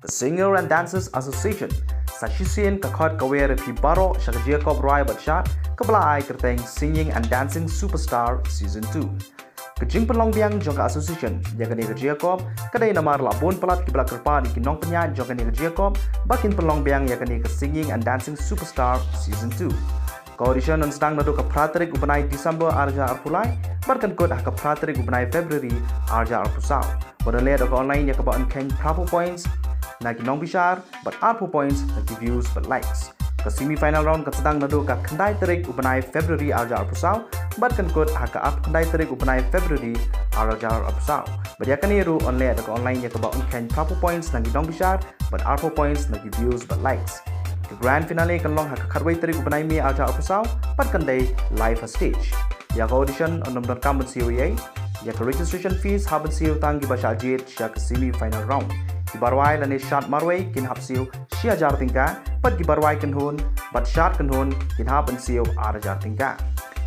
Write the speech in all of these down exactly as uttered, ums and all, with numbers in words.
Ka Singer and Dancers Association sa shisien ka khot ka wer ïa phi baroh sha ka jingïakob rwai bad shad kaba la ai kyrteng Singing and Dancing Superstar Season two. Ka jingpynlong biang jong ka association ïa kane ka jingïakob ka dei namar la bun palat kiba la kyrpad ïa ki nongpynïaid jong kane ka jingïakob ba kin pynlong biang ïa kane ka Singing and Dancing Superstar Season two. Ka audition yn sdang naduh ka phra tarik u bnai December ar hajar arphew lai bad kan kut ha ka phra tarik u bnai February ar hajar arphew saw. Bad yn leh da ka online ïa kaba yn kheiñ phra phew points na ki nongbishar bad arphew points na ki views bad likes. Ka semi final round kan sdang naduh ka khyndai tarik u bnai February ar hajar arphew saw bad kan kut ha ka arphew khyndai tarik u bnai February ar hajar arphew saw. Bad ïa kane ruh yn leh da ka online ïa kaba yn kheiñ phra phew points na ki nongbishar bad arphew points na ki views bad likes. Ka grand finale kan long ha ka khatwei tarik u bnai May ar hajar arphew saw bad kan dei live ha stage. Ïa ka audition yn ym donkam ban siew ei ei. Ïa ka registration fees hap ban siew tang kiba shah jied sha ka semi final round. Kiba rwai lane shad marwei kin hap siew shi hajar tyngka bad kiba rwai kynhun bad shad kynhun kin hap ban siew ar hajar tyngka.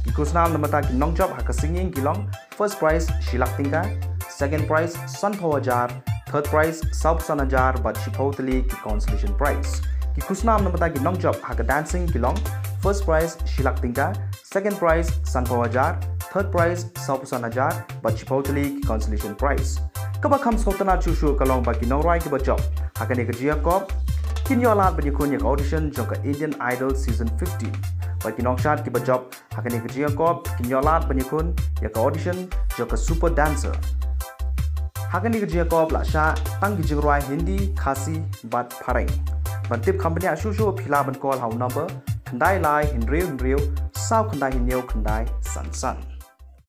Ki khusnam namar ki nongjop ha ka singing ki long: first prize shi lak tyngka, second prize sanphew hajar, third prize sawphew san hajar bad shiphew tylli ki consolation prize. Ki khusnam namar ki nongjop ha ka dancing ki long: first prize shi lak tyngka, second prize sanphew hajar, third prize sawphew san hajar bad shiphew tylli ki consolation prize. Kaba kham sngewtynnat shuh shuh ka long ba ki nongrwai kiba jop ha kane ka jingïakob kin ïoh lad ban ïakhun ïa ka audition jong ka Indian Idol Season fifteen. Bad ki nongshad kiba jop ha kane ka jingïakob kin ïoh lad ban ïakhun ïa ka audition jong ka Super Dancer. Ha kane ka jingïakob la shah tang ki jingrwai Hindi, Khasi bad Phareng. Ban tip kham bniah shuh shuh phi lah ban call ha u number khyndai lai hynriew hynriew saw khyndai hynñiew khyndai san san.